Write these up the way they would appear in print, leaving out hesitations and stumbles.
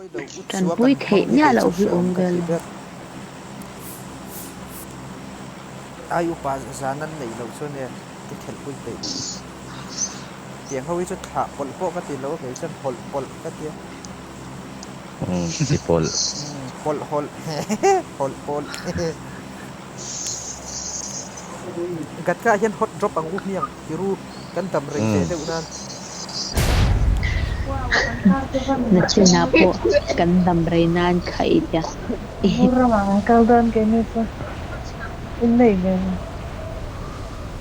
Mawi lo u chua Tanpui kan theih hmang hi miah kei loh chu hi hreawm awm ka vel ti lo. ber. Ai upa zan an neih loh chuan e ka khelhpui peih. Tiang ho hi chu thlah pawlh pawh ka ti lo a kei chuan hawlh pawlh ka tia. Umm ti pawlh. Umm pawlh hawlh hawlh pawlh Gatka ah hian hot drop ang u hmiang tiru kan dam rei ve deuh nan. Nachinah pawh kan dam rei nan kha i tia. Kal dawn keini chu inneih ve ang.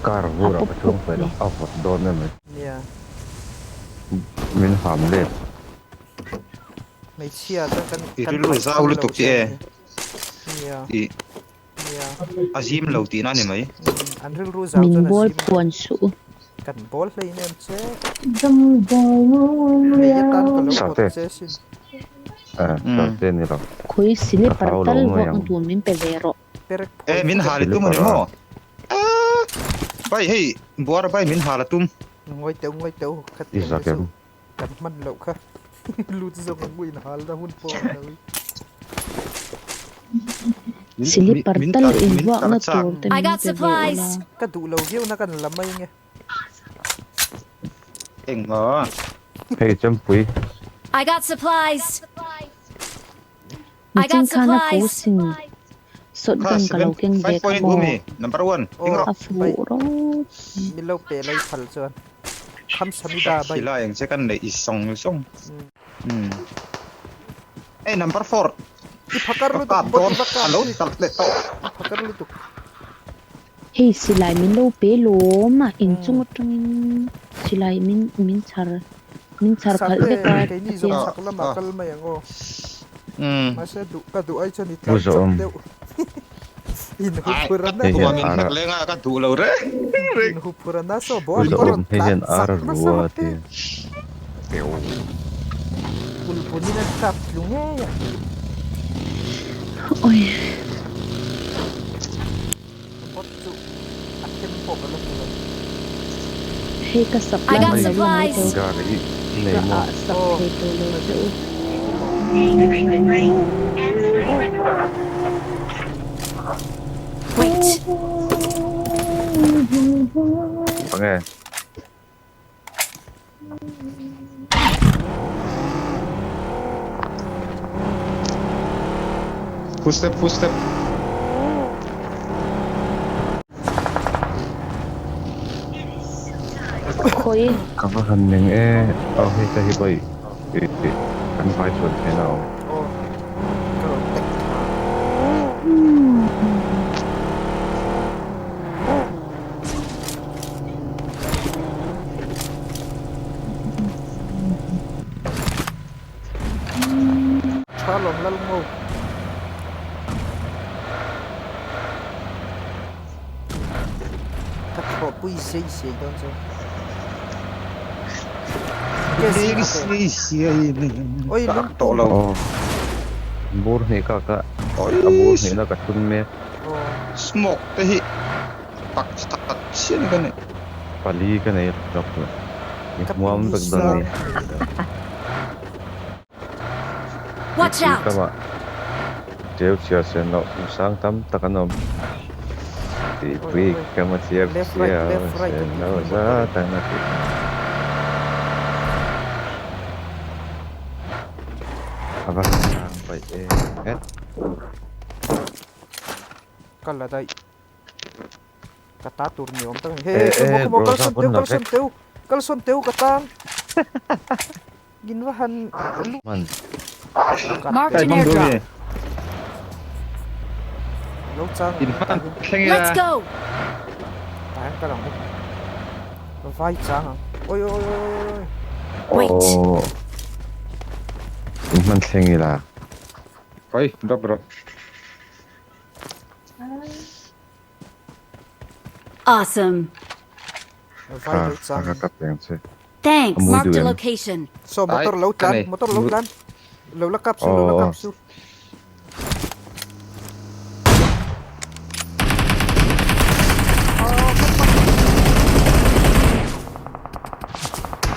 Car A vur ah pawp ka pawp chuang peih hle. lo, a vawt dawn em mai. Nia. Min ham let. Hmeichhia chuan kan I kan rilru paih zau phal lo lutuk che chi a e. nih hi. Nia. I Nia. a zim lo tihna a ni mai. Umm an rilru zau Min chuan a bawl zim lo. phuan suh u. Kan bawl hlein em che. Hmei atan ka lo awt Sate. che sin. Eh sate ni lo. Khawi Ka silipar hlau lo tal mai vuak ang. tur min pe ve rawh. Perek E phawi min vek hal i tum a Silipar ni a. maw? Aaa pai hei buara pai min hal a tum. Ngawi teuh ngawi teuh kha I tiang zak te chu em? kan hman loh kha lut zawk ang u inhal na hun pawh a awm lo hi. Min Silipar min tal tar min invuak tar na chak. tur te I min got pe ve ula. supplies! Ka duh lo viau na kan la mai nge. Engmaw? Hei Chempui. I got supplies! I Nichin got khan a supplies! posin Kha shotgun ka seven lo keng ve five kha point eight maw? mi number one ding Aw rawh. A bai fuh rawt. min lo pe lai phal chuan khamsamida bai. Silai ang che kan neih i sawng sawng. Umm hei number four I phakar ka lutuk kap bot dawn i va a kap lo zui talh leh tawh. I phakar lutuk. Hei silai min lo pe lawm a inchung atangin silai min min chhar min chhar khalh Sate vek a keini a zawng tia. chhak lamah kal mai ang aw. Mahse duh ka duh ai chuan i Pu tlan chak Zawm. deuh. In huphur a na Hei Tuma hian min ar hnek a. leng a ka duh lo reng reng. In huphur a na saw Pu bawr a Zawm rawn hei tlan hian ar chak a nasa rua a rawh ti. Kulhbunin a kap tlu ngei a. Oi. Bot chu a them pawh ka la hmu lo. Hei ka sap I lai got min lo la mai supplies! teu. Gari nei Ka maw? ah sak Aw thei tawh lo che u. Wait! Enge? Footstep footstep. Khawi. Ka va han ning e. Aw hei te hi vawi kan vai chuan theihna a awm. Aw ka rawn tek thla. Tha lawm lal ngo. Ka thlawhpui sei sei dawn chu. Oi Ka ak tawh lo. Aw bur hnih ka ka a bur hnihna ka thun mek. Smoke te hi pakhat chiah ni ka nei. Pali ka nei lawk lo. I hmuam vek dawn a ni. Watch Tui out! kamah ṭeu chhiar sen loh hmu sang tam tak an awm. Tui kama chhiar chhiar sen loh zat ang a ti. A va han sang paih em het. Ka la daih. Ka ta tur ni awm tak a ni. Hei Eh hei eh khaw maw Rosa kalsawn pawn teu la kalsawn vek. teu kalsawn teu ka tang. In va han lu. Man. Marked Kai an bang duh airdrop. mi. Lo chang In hman thleng ila. Let's go. Tah hian kal ang u. Vai chang ang. Oi oi oi oi oi. Wait. Aww. In hman thleng ila. Oi drop rawh. Awesome. Vai lo chang. Ka ka peng che. Thanks. A mui Marked duh a em? location. Saw motor lo tlan, motor lo tlan. Lo la kap su, lo la kap su.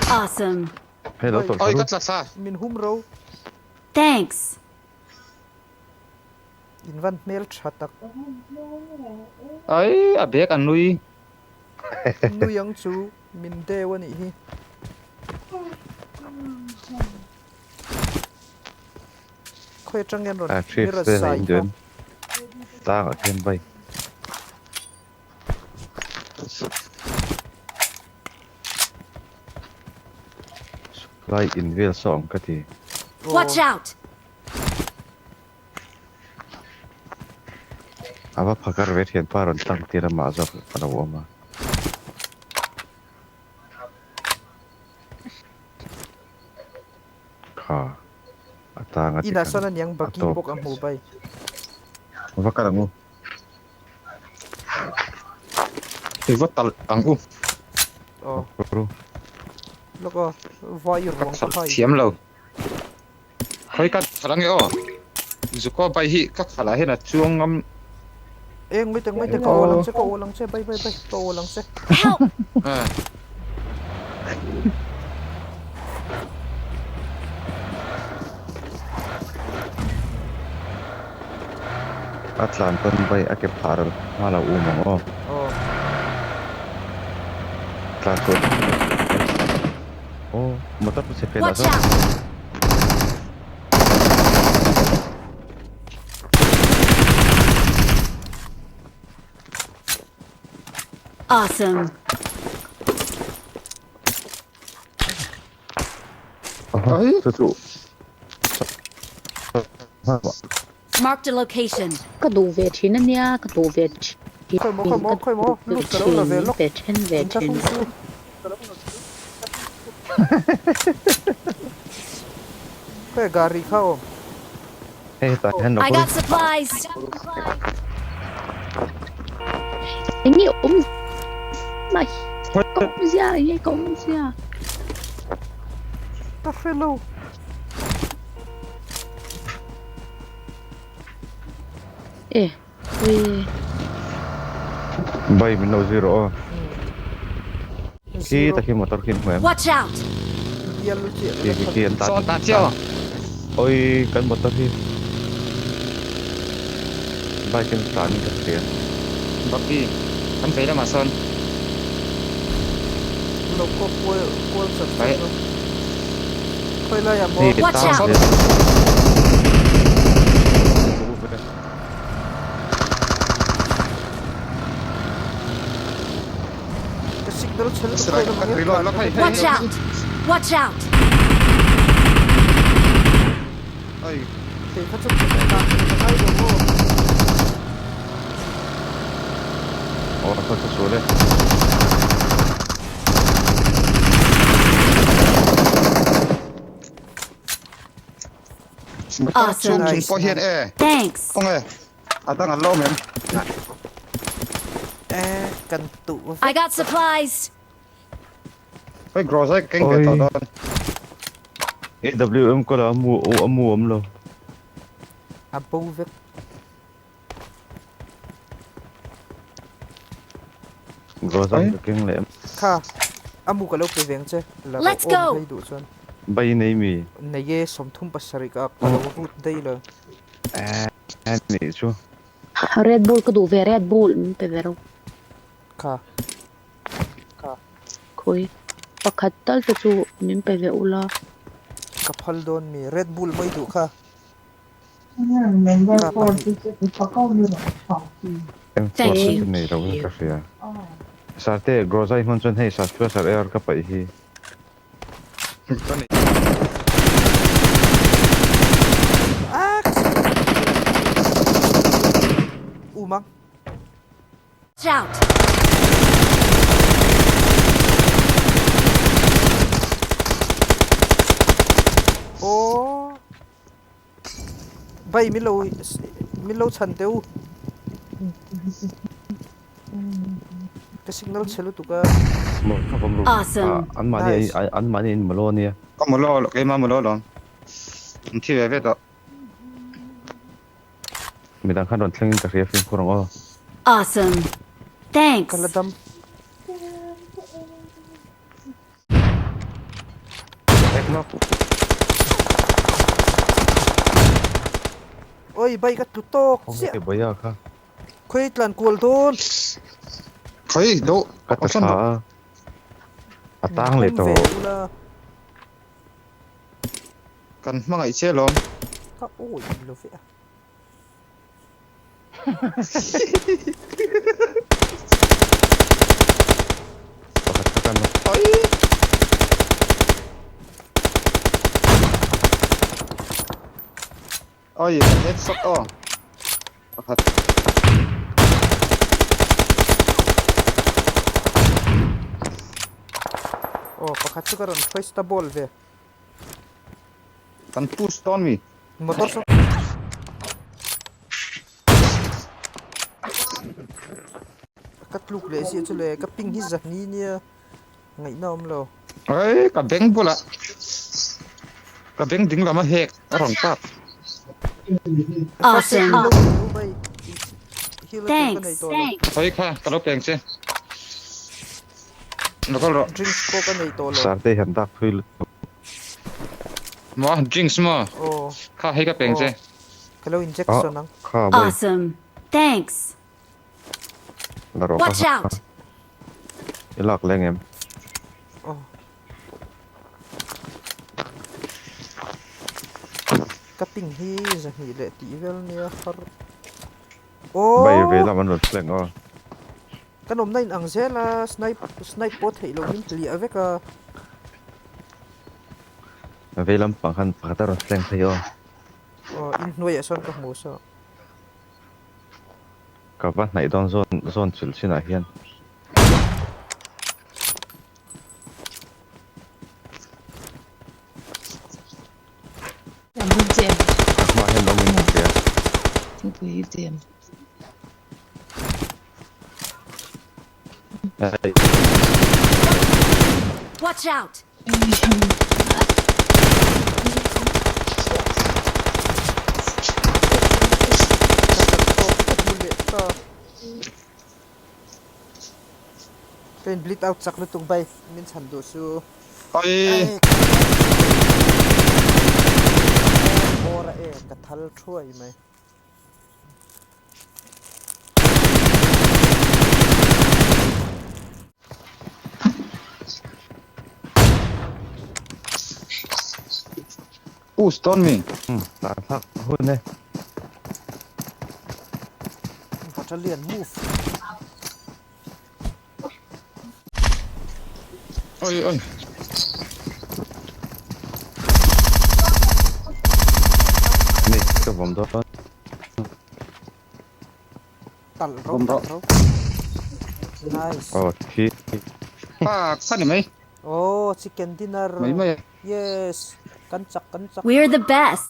Awesome. Hei lo tawlh Oi thar ka u. tla thla. Min hum ro. Thanks. In van hmel tha tak. Ai, a bag an nui. Nui ang chu min deu a nih hi. Khawi atang hian rawn A mi rawn te sai kha. Tlangah khian bike. Lai in vel saw ang ka ti. Watch out! A va phakar ve thian pa rawn tlang tir a mah zawk a lo awm a. Kha a tang a ti Inah khan sawn a niang a bagi tawp. bawk a hmu bai. Va kal ang u. I va talh ang u. Aw. Lawk aw, vai ruang Ka ka hai. thiam lo. Khawi ka khalh ange aw. Zuko bai hi ka khalh ah hian a chuang ngam. Eng mai teh mai teh ka awl ang che ka awl ang che bai bai bai ka awl ang che. Help! A tlan pawn bai a ke phah ral hma lo um ang aw. Aw. Tlan chhuah Aw motor chu chhe phen ah Watch sawn. out! Awesome. Chu chu Marked a location. Ka duh ve thin a nia, ka duh ve thin. Khawi maw khawi maw khawi maw lut ka lo la ve lawk. Pe then ve In thin. thlahrung chu. Khawi gari kha awm. Hei hetah hian lo I kal. got supplies. Eng nge awm mah hi ka awm zia eng nge ka awm zia. Ka hre lo. E ui. Bai min lo zir rawh aw. Khi tak hi motor khi an hmu em? Watch out! Khi khi khi an tan Saw ta chiao. Oi kan motor hi bike in tlan in ka hria. Buggy kan vei lamah sawn. Lo kawp kual kual chat chat a. Khawi laiah maw? Watch out! Ka signal chhel ka khawi lamah hian tlan ka ti. Watch out! Watch out! Thei kha chu tlan ka ngai lo maw? Aw a khaw chu sual e. Awesome. Chung pawh hian e. Thanks. Kawng e. A dang an lo awm em? E kan tuh vek. I got supplies. Hei grocery ka keng ve tawh dawn. AWM kawla a mu a mu awm lo. A bo vek. Grocery ka keng leh. Kha a mu ka lo pe veng che la Let's rawh awm go. phei duh chuan. Bai nei mi. Nei e 37 ka ka lo rut daih lo. Ehh nih chu. Red Bull ka duh ve Red Bull min pe ve rawh. Kha. Khawi pakhat tal te chu min pe ve ula. Ka phal dawn mi Red Bull mai duh kha. Member Kha four pahnih. chu chu pakau ni rawh chau chi. M4 Thank chu you. nei lo in ka hria. Sarte Groza i hman chuan hei Sasua sar air ka paih hi. Ah ka signal Um ang. Watch out! Aw Bai min lo min lo chhan teh u. Ka signal chhe lutuk a. Awesome. An mahni an mahni in maw ania. Ka maw lo keimah maw lo lawm. An thi ve ve tawh. Midang khan rawn thleng in ka hria fimkhur ang aw. Awesome. Thanks. Ka la dam. Oi bike a tlu tawk chiah. Khawnge Baya kha? Khawi tlan kual dawn. Khawi do Ka ta thla a. A tang leh tawh. Kan hmangaih che lawm. Ka awi lo ve a. Pakhat kha kan Oi. Oi, headshot aw. Pakhat. Aw, pakhat chu ka rawn twice ta ball ve. Kan push dawn mi. Motor saw. Ka tluk leh zia chu le ka ping hi zahni nia ngaihna awm lo. Ei ka beng bulah ka beng ding lama hek a rawn kap. Awesome. Thanks. Khawi kha ka lo peng che. Lo kal rawh. Drinks pawh ka nei tawh lo. Sarte hian dak thui lutuk. Maw drinks maw? Aw. Kha hei ka peng che. Ka lo injection ang. Kha boy. Awesome. Thanks. La rawh ka Watch out. I lak leng em? Aw. Ka ping hi zahnih leh tih vel nia har. Aw. Bay ve lam an rawn flank aw. Kan awmna in ang zel a, snipe snipe pawh theih loh min hliah vek a. Vei lampang khan pakhat a rawn flank phei aw. Aw inhnuaiah sawn ka hmu saw. Ka va hnaih dawn zawn zawn chilh chinah hian. An bul che em? A hmaah hian awm in ka hria. Thingpui hi che em? Watch out! Ka in bleed out chak lutuk bai min chhan duh chu. Oi! Bawr a e ka thal thuai mai. Push dawn mi. Tan thlak hun e. Battalion move. Oi oi. Nei ka vawm dawn. Tal ro tal ro. Nice. Oh thi. Pa kha ni mai. Oh chicken dinner. Mai mai. Yes. Kan chak kan chak. We're the best.